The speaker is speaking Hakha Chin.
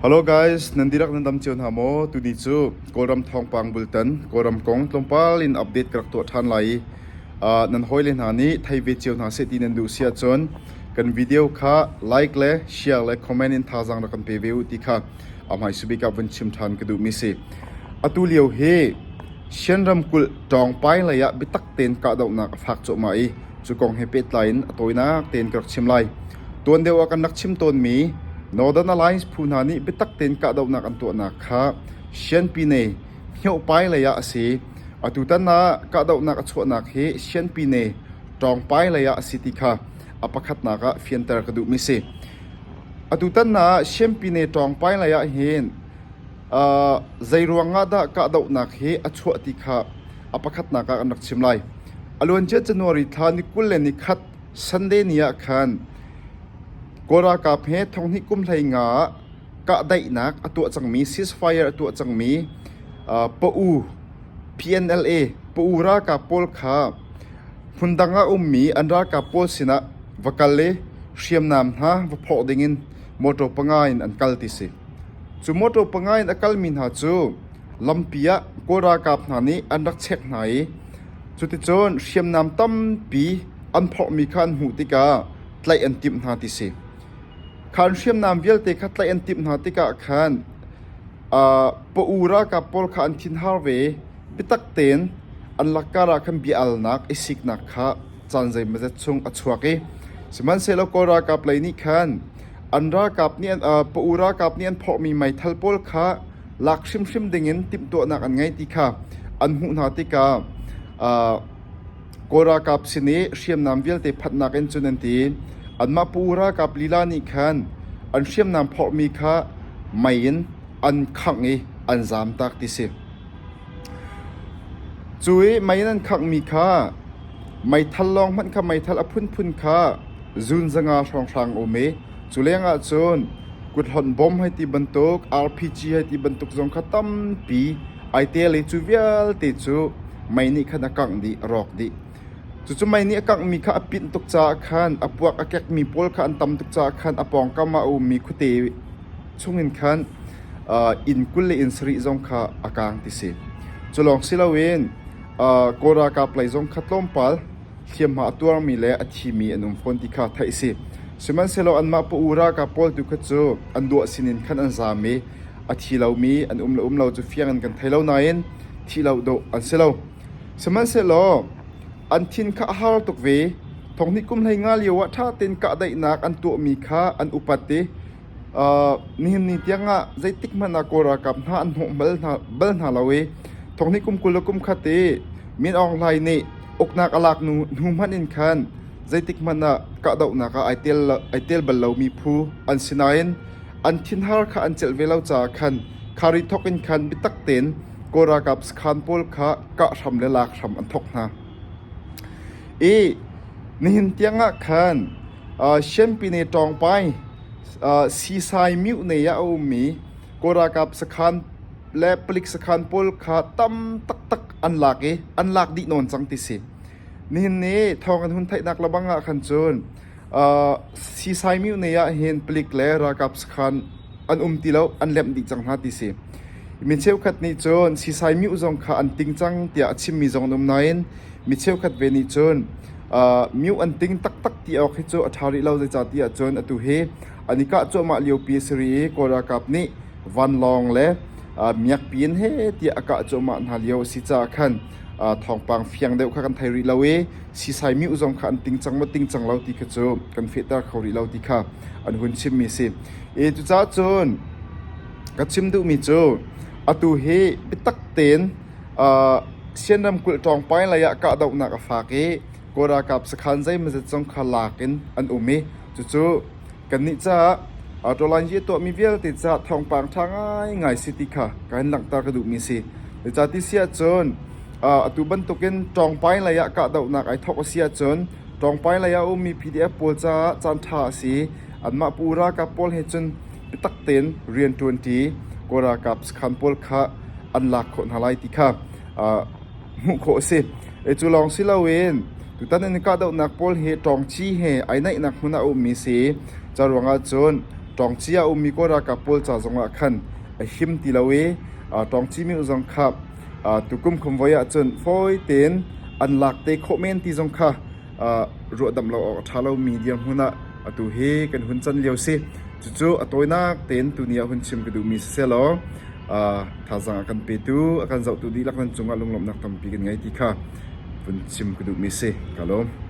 Hello guys, nan dihlak nan dam cio hna maw? Tuni cu Kawlram thawngpang bultan, Kawlram kong tlawmpal in update ka rak tuah ṭhan lai i nan hawile hna nih thei ve cio hna seh ti nan duh si ahcun kan video kha like le share le comment in thazaang rak kan pe ve u ti kha a hmaisubik ah vun chim ṭhan ka duhmi si. Atu lio hi Shan ramkulh Ṭawngpai lei ah biatak tein kahdohnak a fak cuahmah i cu kong he pehtlai in a tawinak tein ka rak chim lai. Tuan deuh ah kan rak chim tawnmi Northern Alliance phu hna nih biatak tein kahdohnak an tuahnak kha Shan Pyine Hngiohpai lei ah a si. Atutan ah kahdohnak a chuahnak hi Shan Pyine Ṭawngpai lei ah a si ti kha a pakhatnak ah fianter ka duhmi si. Atutan ah Shan Pyine Ṭawngpai lei ah hin Zeiruang ah dah kahdohnak hi a chuah ti kha a pakhatnak ah kan rak chim lai. A luancia January thla ni 21 Sunday ni ah khan Kawl ralkap he thonghnih kum 15 ah kahdaihnak a tuah cangmi ceasefire a tuah cangmi Pa-U PNLA Pa-U ralkap pawl kha hmundang ah ummi an ralkap pawl sinah va kal i hriamnam hna va phawh dingin motor panga in an kal ti si. Cu mawṭaw panga in a kalmi hna cu lampi ah Kawl ralkap hna nih an rak check hna i cuticun hriamnam tampi an phorhmi kha an hmuh tikah tlaih an timh hna ti si. Kha an hriamnam vialte kha tlaih an timh hna tikah khan Pa-u ralkap pawl kha an thinhar ve i biatak tein an lakkar ah khan bia-alnak i siknak kha caan zeimawzat chung a chuak i sihmanhsehlaw Kawl ralkap lei nih khan an ralkap nih pa-u ralkap nih an phorhmi meithal pawl kha lak hrimhrim dingin timhtuahnak an ngei ti kha an hmuh hna tikah Kawl ralkap sin i hriamnam vialte phanhnak in cun an ti. Anmah pa-u ralkap lila nih khan an hriamnam phorhmi kha mei in an khangh i an zamtak ti si. Cu i mei in an khanghmi kha meithal lawng hmanh kha meithal a phunphun kha zun zanga hrawnghrang a um i cu lengah cun kuthlonh bom hei ti bantuk RPG hei ti bantuk zong kha tampi ai tel i cu vialte cu mei nih khan a kangh dih a rawk dih. Cucu mei nih a kanghmi kha a pinh tuk caah khan a puak a kekmi pawl kha an tam tuk caah khan a pawngkam ah a ummi khuate chungin khan inn 20 le inn sarih zong kha a kaang ti si. Cu lawng si loin Kawl ralkap lei zong kha tlawmpal hliamhma a tuarmi le a thimi an um fawn ti kha theih a si. Sihmanhsehlaw anmah pa-u ralkap pawl tu kha cu an duah sinin khan an zaam i a thi lomi an um le um lo cu fiang in kan thei lo nain thih lo dawh an si lo. Sihmanhsehlaw an thin kha a har tuk ve. Thonghnih kum 15 lio ah ṭha tein kahdaihnak an tuahmi kha an upat i Nihin ni tiangah zeitik hmanh ah Kawl ralkap hna an hnawh bal hna lo i thonghnih kum 21 i Min Aung Hlaing nih uknak a lak hnu hmanh in khan zeitik hmanh ah kahdohnak ah ai tel bal lomi phu an si nain an thinhar kha an celh ve lo caah khan khari thawk in khan biatak tein Kawl ralkap sakhan pawl kha kah hram le lak hram an thawk hna. I nihin tiangah khan Shanpine Ṭawngpai Sisai myuhne ah a ummi Kawl ralkap sakhan le palik sakhan pawl kha tam taktak an lak i an lak dih nawn cang ti si. Nihin ni thawng an hun theihnak lebang ah khan cun Sisai myuhne ah hin palik le ralkap sakhan an um ti lo, an lemh dih cang hna ti si. Mi cheukhat nih cun Sisai myuh zong kha an ting cang tiah a chimmi zong an um nain mi cheukhat ve nih cun myu an ting taktak ti awk hi cu a ṭha rih lo zeicahtiah cun atu hi an i kah cuahmah liopi a si rih i Kawl ralkap nih vanlawng le miakpi in he tiah a kah cuahmah hna lio a si caah khan thawngpang fiang deuh kha kan thei rih lo i sisai myu zong kha an ting cang maw ting cang lo ti kha cu kan fehter kho rih lo ti kha an hun chimmi a si. I cucaah cun ka chim duhmi cu atu hi biatak tein Sian ramkulh Ṭawngpai lei ah kahdohnak a fak i Kawl ralkap sakhan zeimawzat zong kha lak in an um i cucu kannih caah Tawlangyi a tuahmi vialte caah thawngpang ṭha ngaingai si ti kha ka hin langhter ka duhmi a si. Zeicah ti si ahcun atu bantukin Ṭawngpai lei ah kahdohnak ai thawk a si ahcun Ṭawngpai lei ah a ummi PDF pawl caah caanṭha a si. Anmah pu ralkap pawl he cun biatak tein rian ṭuanṭi Kawl ralkap sakhan pawl kha an lak khawh hna lai ti kha hmuh khawh a si. Cu lawng si loin tutan an i kahdohnak pawl hi Ṭawngci he ai naihnak hmun ah a ummi si. Cu ruangah cun. Ṭawngci ah a ummi Kawl ralkap pawl ca zongah khan a him ti lo i Ṭawngci myu zong kha tukum khumvoi ahcun fawi tein an lak te khawh men ti zong kha ruahdamh lo awk a ṭha lomi dirhmun ah atu hi kan hun can lio si. Cucu a tawinak tein tuni ah hun chim ka duhmi siseh law thazaang a kan petu, a kan zohtu dihlak nan cungah lunglawmhnak tampi kan ngei ti kha vun chim ka duhmi si. Ka lawm.